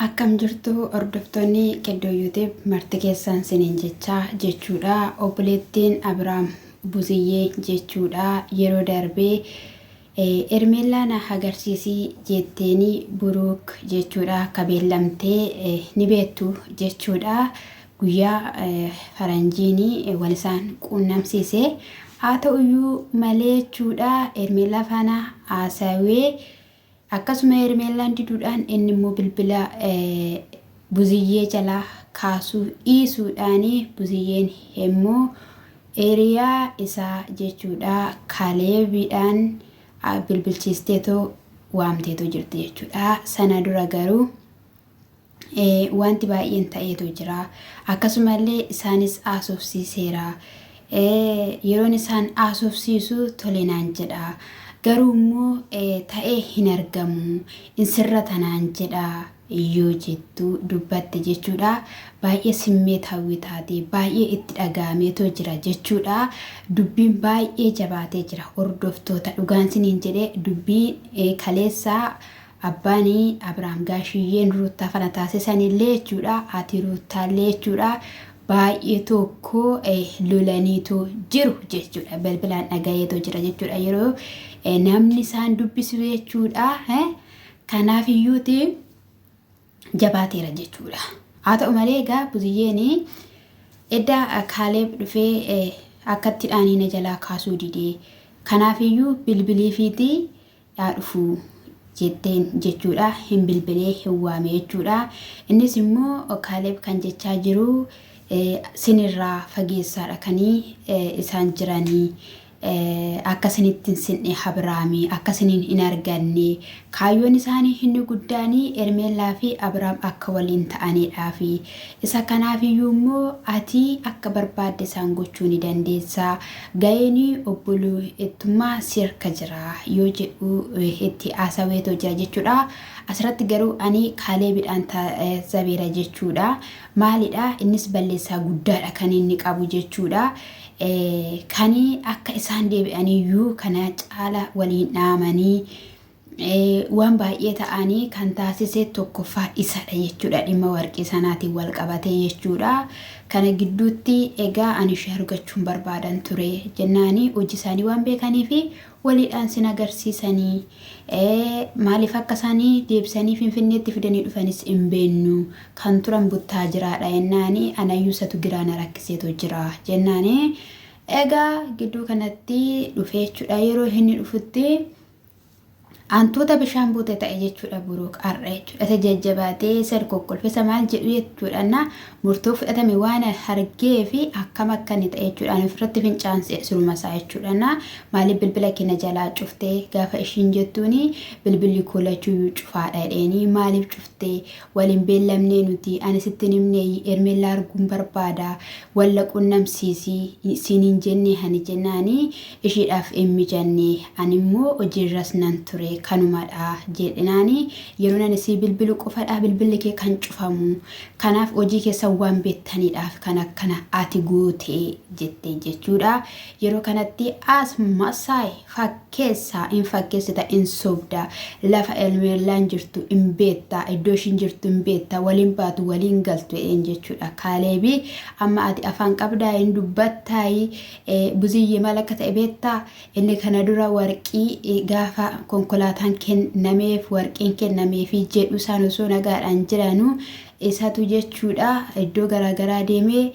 Akkam jirtu hordoftoonni Qeddoo YouTube marti keessan siniin jechaa jechuudha. Obboleettiin Abiraam Buziyyee jechuudha. Yeroo darbee Ermeellaa na agarsiisi jetteeni Buruuk jechuudha. Akka beellamtee ni beektu jechuudha. Guyyaa faranjiin wal isaan quunnamsiise. Haa ta'uyyuu malee jechuudha Ermeellaa faana haasawee Akkasuma Hermeellaan diduudhaan inni immoo bilbila Buziyyee jalaa kaasuu dhiisuudhaan Buziyyeen immoo hiriyaa isaa jechuudha Kaaleebiidhaan bilbilchiisteetoo waamteetoo jirti jechuudha. Sana dura garuu wanti baay'een ta'eetu jira. Akkasumallee isaanis haasofsiiseera. Yeroon isaan haasofsiisu tole naan jedha. Garuu immoo ta'ee hin argamu. In sirrata naan jedha yoo jettu dubbatte jechuudha. Baay'ee simmeetaawwi taate baay'ee itti dhaga'ameetoo jira jechuudha. Dubbiin baay'ee jabaatee jira. Hordoftoota dhugaan siniin jedhee dubbii kaleessaa Abbaan Abrahaam gaashiyyeen Ruuttaa fana taasisanillee jechuudha. Haati Ruuttaallee jechuudha. Baay'ee tokko lolaniitu jiru jechuudha. Bilbilaan dhagayeetu jira jechuudha. Yeroo namni isaan dubbisu jechuudha. Kanaaf iyyuuti jabaateera jechuudha. Haa ta'u malee egaa Buziyyeen edda Kaaleeb dhufee akkatti dhaanii na jalaa kaasuu didee. Kanaaf iyyuu bilbiliifiitii yaa dhufu jetteen jechuudha. Hin bilbilee hin waame jechuudha. Innis immoo Kaaleeb kan jechaa jiru sinirraa fageessaadha kanii isaan jiranii. Akka isinitti hin sinne Abiraami, akka isiniin hin arganne. Kaayyoon isaanii inni guddaan Ermeellaa fi Abiraam akka waliin ta'aniidhaafi. Isa kanaafiyyuu immoo ati akka barbaadde isaan gochuu ni dandeessa. Ga'een obboleettummaa si harka jira yoo jedhu itti haasaweetoo jira jechuudha. Asirratti garuu ani Kaaleebidhaan taazzabeera jechuudha. Maalidha innis balleessaa guddaadha kan inni qabu jechuudha. Kan akka isaan deebi'aniyyuu kana caala waliin dhaamanii waan baay'ee ta'anii kan taasise tokkoffaa isadha jechuudha dhimma warqii sanaatiin wal qabatee jechuudha. Kana gidduutti egaa ani ishee argachuun barbaadan ture jennaani hojii isaanii waan beekanii fi waliidhaan sin agarsiisanii maaliif akka isaanii deebisanii finfinneetti fidanii dhufanis hin beennu kan turan buttaa jiraadha jennaani anayyuu isatu giraa na rakkiseetu jira jennaani egaa gidduu kanatti dhufee jechuudha yeroo inni dhufutti Hantuuta bishaan buute ta'e jechuudha Buruuk har'a jechuudha. Isa jajjabaatee isa kokkolfe isa maal jedhu jechuudha. Na murtoo fudhatame waan argee fi akkam akka inni ta'e jechuudha. Ani ofirratti fincaanse suruma isaa jechuudha. Na maaliif bilbila keenya jalaa cuftee gaafa ishiin jettuuni bilbilli koo lachuuyyuu cufaadha jedheeni maaliif cuftee waliin beellamnee nuti ani sitti hin himne Hermeellaa arguun barbaada walla qunnamsiisi siin hin jenne ani jennaani ishiidhaaf hin mijanne ani immoo hojiirras nan ture kanumadha jedhinaani yeroon ani sii bilbilu qofadha bilbilli kee kan cufamu kanaaf hojii keessan waan beektaniidhaaf kan akkana ati goote jette jechuudha yeroo kanatti as masaay fakkeessa hin fakkeessita hin sobda lafa Hermeellaan jirtu hin beekta iddoo ishiin jirtu hin beekta waliin baatu waliin galtu jedheen jechuudha kaaleebi amma ati afaan qabdaa hin dubbattaayi Buziyyee maal akka ta'e beektaa? Inni kana dura warqii gaafa konkolaataan kennameef warqiin kennameefi jedhu isaan osoo nagaadhaan jiranuu isatu jechuudha iddoo garaagaraa deemee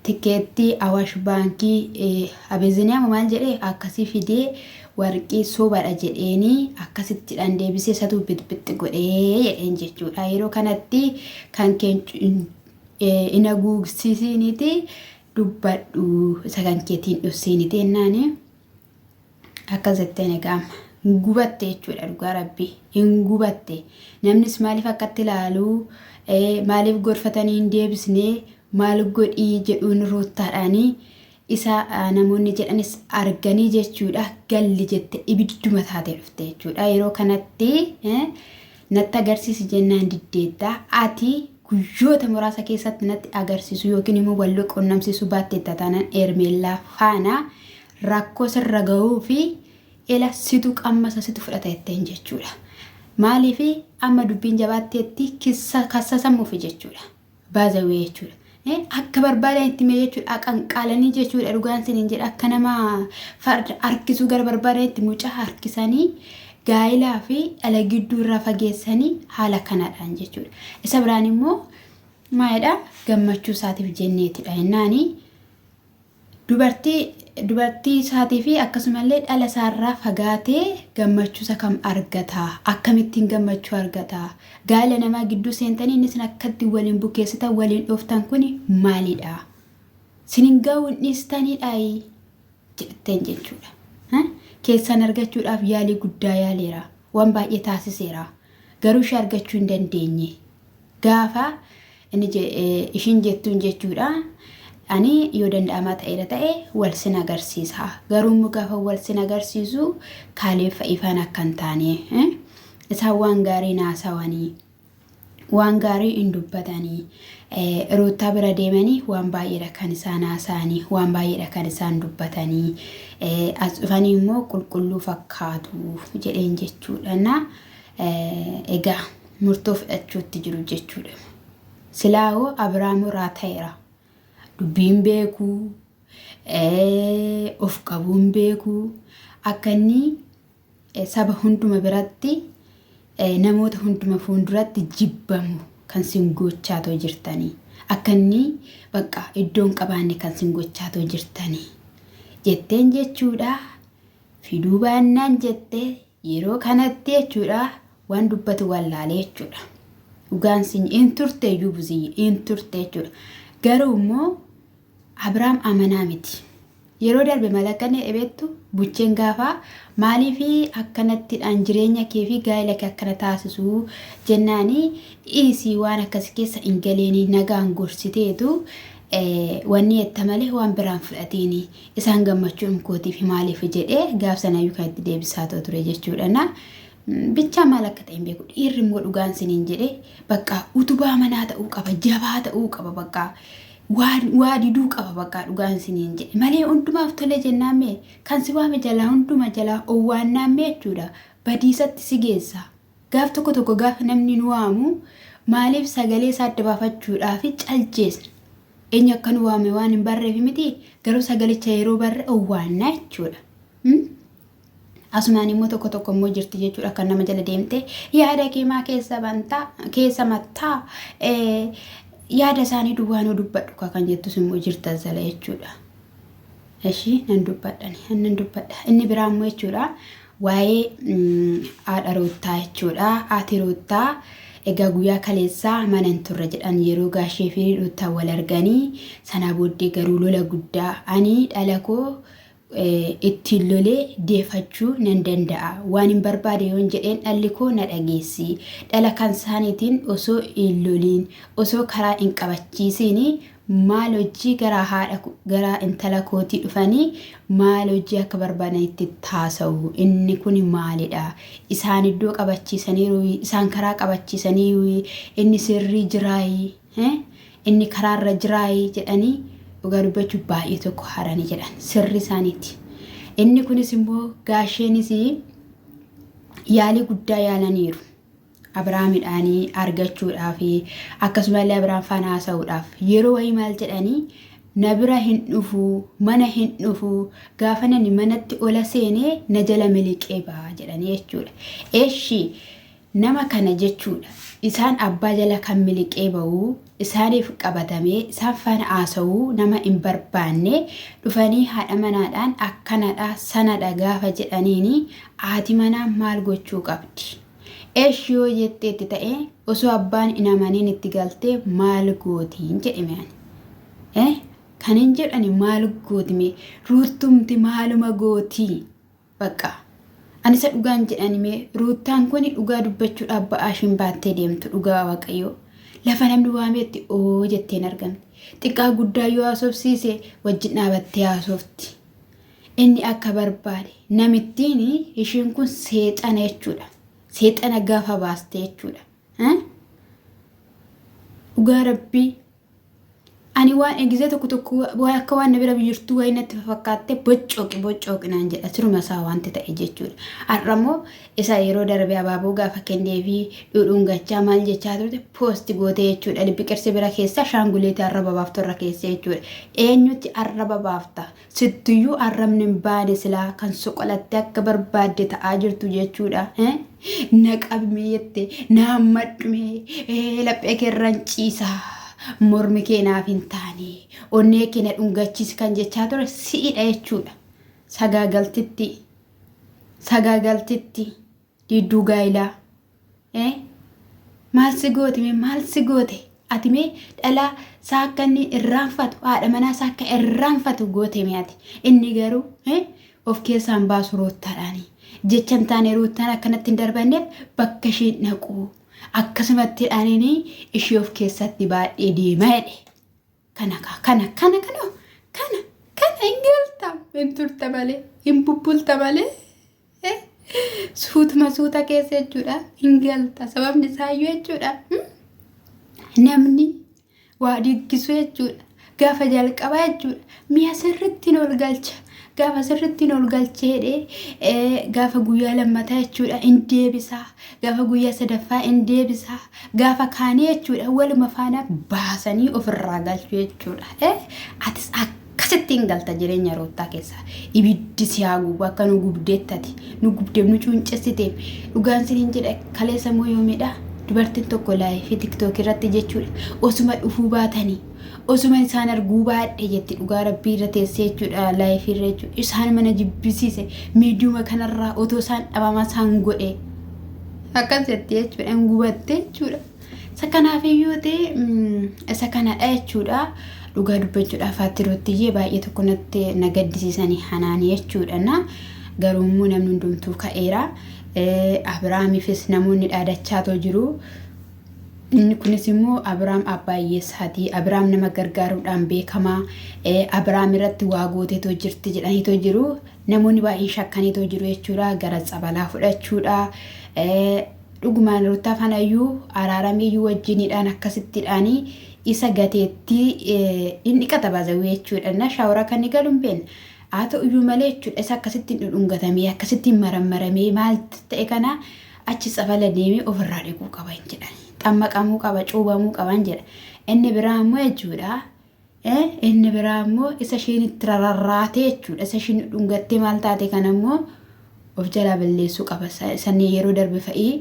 tikkeettii Awaash baankii Abeeziniyaa maal jedhee akkasii fidee warqii sobadha jedheeni akkasittidhaan deebisee isatu bixbixi godhee jedheen jechuudha. Yeroo kanatti kan keen hin haguugsiisiiniti dubbadhu isa kan keetiin dhufsiiniti jennaani akkas jetteen egaa amma hin gubatte jechuudha dhugaa rabbii hin gubatte namnis maaliif akkatti ilaalu maaliif gorfatanii hin deebisne maal godhii jedhuun ruuttaadhaanii isa namoonni jedhanis arganii jechuudha galli jette ibidduma taatee dhufte jechuudha yeroo kanatti Natti agarsiisi jennaan diddeetta. Ati guyyoota muraasa keessatti natti agarsiisu yookiin immoo wal qunnamsiisuu baatteetta taanaan Ermeellaa faana rakkoo sirra gahuu fi ila situ qammasa situ fudhata jetteen jechuudha. Maaliif amma dubbiin jabaatteetti kissa kassasamuufi jechuudha. Baazawee jechuudha. Akka barbaadan itti mee jechuudha. Aqanqaalanii jechuudha. Dhugaan siniin jedha akka nama farda harkisuu gara barbaadan itti mucaa harkisanii gaa'ilaa fi dhala gidduu irraa fageessanii haala kanadhaan jechuudha. Isa biraan immoo maalidha gammachuu isaatiif jenneetidha jennaanii Dubartii dubartii isaatii fi akkasumallee dhala isaarraa fagaatee gammachuu isa kam argata? Akkamittiin gammachuu argata? Gaa'ela namaa gidduu seentanii inni isin akkatti waliin bukeessitan waliin dhooftan kun maalidha? Sin hin ga'u hin dhiistaniidhaayi jetteen jechuudha. Keessan argachuudhaaf yaalii guddaa yaaleera. Waan baay'ee taasiseera. Garuu ishee argachuu hin dandeenye. Gaafa inni ishiin jettuun jechuudha. Ani yoo danda'amaa ta'eera ta'e wal sin agarsiisa. Garuu immoo gaafa wal sin agarsiisu Kaaleeb fa'ifaan akka hin taane isaan waan gaarii naasawanii waan gaarii hin dubbatanii Ruuttaa bira deemanii waan baay'eedha kan isaan haasa'anii waan baay'eedha kan isaan dubbatanii as dhufanii immoo qulqulluu fakkaatu jedheen jechuudha. Na egaa murtoo fudhachuutti jiru jechuudha. Silaahoo Abrahaam irraa ta'eera. Dubbiin beekuu, of qabuun beekuu, akka inni saba hunduma biratti namoota hunduma fuulduratti jibbamu kan sin gochaatoo jirtanii. Akka inni bakka iddoon qabaanne kan sin gochaatoo jirtanii. Jetteen jechuudha. Fiduu baannaan jette Yeroo kanatti jechuudha waan dubbatu wallaalee jechuudha. Dhugaan sin in turte iyyuu buziyye in turte jechuudha. Garuu immoo Abiraam amanaa miti. Yeroo darbe malakkanni ebeettu bucheen gaafaa maaliif akkanattidhaan jireenya kee fi gaa'ela kee akkana taasisuu jennaani dhiisii waan akkasi keessa hin galeeni nagaan gorsiteetu wanni jetta malee waan biraan fudhatiini. Isaan gammachuun kootiif maaliif jedhee gaaf sanayyuu kan itti deebisaa ta'u ture jechuudha. Na bichaa maal akka ta'e hin beeku. Dhiirri immoo dhugaan siniin jedhee bakka utubaa manaa ta'uu qaba, jabaa ta'uu qaba bakka waa diduu qaba bakka dhugaan siniin jedhe malee hundumaaf tole jennaan mee kan si waame jalaa hunduma jalaa owwaannaan mee jechuudha badiisatti si geessa. Gaaf tokko tokko gaafa namni nu waamu maaliif sagalee isaa adda baafachuudhaaf caljeesna. Eenyu akka nu waame waan hin barreef miti garuu sagalicha yeroo barre owwaannaa jechuudha. Asumaan immoo tokko tokko immoo jirti jechuudha kan nama jala deemte yaada kee maa keessa bantaa keessa mattaa yaada isaanii duwwaa nu dubbadhu kan jettus immoo jirta jala jechuudha. Eshi nan dubbadhani nan dubbadha. Inni biraa immoo jechuudha waa'ee haadha Ruuttaa jechuudha. Haati Ruuttaa egaa guyyaa kaleessaa mana hin turre jedhan yeroo gaashee fi Ruuttaa wal arganii sanaa booddee garuu lola guddaa ani dhala koo ittiin lolee deefachuu nan danda'a. Waan hin barbaade yoon jedheen dhalli koo na dhageessi. Dhala kan isaaniitiin osoo hin loliin osoo karaa hin qabachiisiin maal hojii gara haadha gara intala kootii dhufanii maal hojii akka barbaadanitti taasa'u inni kun maalidha isaan iddoo qabachiisaniiru isaan karaa qabachiisaniiru inni sirrii jiraayi inni karaarra jiraayi jedhanii dhugaa dubbachuu baay'ee tokko haranii jedhan sirri isaaniiti inni kunis immoo gaasheenis yaalii guddaa yaalaniiru. Abrahaamidhaanii argachuudhaaf akkasumallee Abrahaam faana haasa'uudhaaf yeroo wayii maal jedhanii na bira hin dhufu mana hin dhufu gaafa nani manatti ola seenee na jala miliqee ba'a jedhanii jechuudha. Eshi nama kana jechuudha isaan abbaa jala kan miliqee ba'u isaaniif qabatamee isaan faana haasa'uu nama hin barbaanne dhufanii haadha manaadhaan akkanadha sanadha gaafa jedhaniini haati manaa maal gochuu qabdi? Esh yoo jetteetti ta'e osoo abbaan hin amaniin itti galtee maal gootiin jedhe mee ani. Eh kan hin jedhani maal gooti mee ruuttumti maaluma gootii bakka. Ani isa dhugaan jedhani mee ruuttaan kuni dhugaa dubbachuudhaaf ba'aa ishiin baattee deemtu dhugaa waaqayyoo. Lafa namni waameetti oo jetteen argamti. Xiqqaa guddaa yoo haasofsiise wajjin dhaabattee haasofti. Inni akka barbaade namittiin ishiin kun seexana jechuudha. Seexana gaafa baaste jechuudha. Dhugaa rabbii. Ani Ani waan gisee tokko tokko waa akka waan na bira jirtuu wayii natti fakkaatte boccooqi boccooqi naan jedha siruma isaa wanti ta'e jechuudha. Har'a immoo isa yeroo darbe abaaboo gaafa kennee fi dhudhungachaa maal jechaa turte poosti gootee jechuudha. Libbi qirsi bira keessa shaanguleetii arraba baaftu irra keessa jechuudha. Eenyutti arraba baafta? Sittuyyuu arrabni hin baane silaa kan soqolattee akka barbaadde ta'aa jirtu jechuudha. Na qabimee jette na hammadhumee laphee keerraan ciisaa mormi kee naaf hin taane onnee kee na dhungachiisi kan jechaa ture si'idha jechuudha. Sagaagaltitti sagaagaltitti diidduu gaa'ilaa. Maal si goote mee maal si goote ati mee dhalaa isaa akka inni irraanfatu haadha manaa isaa akka irraanfatu goote mee ati inni garuu of keessaan baasu roottaadhaani jecha hin taane roottaan akkanatti hin darbanneef bakka isheen dhaqu akkasumatti dhaaniin ishee of keessatti baadhee deema jedhe kana kana kana kana kana kana hin galta hin turta malee hin bubbulta malee. Suutuma suuta keessa jechuudha hin galta sababni isaayyuu jechuudha namni waa diggisu jechuudha gaafa jalqabaa jechuudha mi'a sirrittiin ol galcha gaafa sirrittiin ol galcheedhe gaafa guyyaa lammataa jechuudha hin deebisaa gaafa guyyaa sadaffaa hin deebisaa gaafa kaanii jechuudha waluma faana baasanii ofirraa galchu jechuudha atis akka Akkasitti hin galta jireenya roottaa keessa. Ibiddi si haa gubu akka nu gubdeettati. Nu gubdeef nu cuuncessiteef. Dhugaan siniin jedha kaleessa moo yoomidha? Dubartiin tokko laayifii tiktookii irratti jechuudha. Osuma dhufuu baatanii osuma isaan arguu baadhe jetti dhugaa rabbii irra teessee jechuudha laayifii irra jechuudha. Isaan mana jibbisiise miidiyuma kanarraa otoo isaan dhabamaa isaan godhe. Akkas jetti jechuudha hin gubatte jechuudha. Isa kanaaf iyyuu ta'e isa kanadha jechuudha. Dhugaa dubbachuudhaaf haatti rottiyyee baay'ee tokko natti na gaddisiisanii hanaanii jechuudha. Na garuu immoo namni hundumtuu ka'eera. Abiraamiifis namoonni dhaadachaatoo jiru. Inni kunis immoo Abiraam abbaa hiyyeessaati. Abiraam nama gargaaruudhaan beekamaa. Abiraam irratti waa gooteetoo jirti jedhaniitoo jiru. Namoonni baay'een shakkaniitoo jiru jechuudha. Gara tsabalaa fudhachuudha. Dhugumaan Ruttaa fanayyuu araarameeyyuu wajjiniidhaan akkasittidhaani isa gateettii hin dhiqata baazawwee jechuudha. Na shaawara kan inni galu hin beekne. Haa ta'uyyuu malee jechuudha isa akkasittiin dhudhungatamee akkasittiin marammaramee maal ta'e kana achi tsabala deemee ofirraa dhiquu qaba hin jedhan. Xammaqamuu qaba cuubamuu qaba hin jedha. Inni biraa immoo jechuudha. Inni biraa immoo isa isheen itti rarraatee jechuudha. Isa isheen dhungattee maal taate kana immoo of jalaa balleessuu qaba. Sanni yeroo darbe fa'ii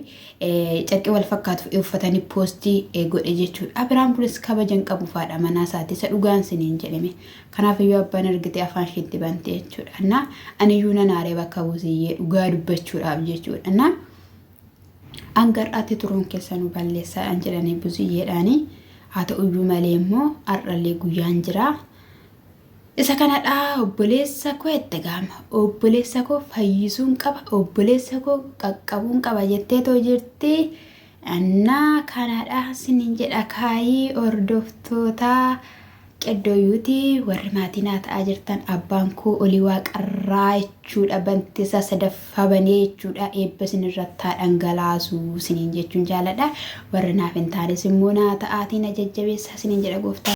carqii wal fakkaatu fa'ii uffatanii poostii godhe jechuudha. Abiraan kunis kabaja hin qabu faadha manaa isaati. Isa dhugaan siniin jedhame. Kanaaf iyyuu abbaan argite afaan isheetti bante jechuudha. Innaa aniyyuu nan aaree bakka buusiyyee dhugaa dubbachuudhaaf jechuudha. Innaa hanga har'aatti turuun keessa nu balleessaadhaan jedhanii buziyyeedhaanii. Haa ta'uyyuu malee immoo har'allee guyyaan jira. Isa kanadha obboleessa koo itti gaama. Obboleessa koo fayyisuun qaba. Obboleessa koo qaqqabuun qaba jettee too jirti. Annaa kanadha sinin jedha kaayii hordoftootaa qeddooyyuuti warri maatii naa ta'aa jirtan abbaan koo olii waaqarraa jechuudha bantisaa sadaffaa banee jechuudha eebba isinirratti haa dhangalaasu sinin jechuun jaaladha warri naaf hin taanes immoo naa ta'aatii na jajjabeessaa sinin jedha gooftaa.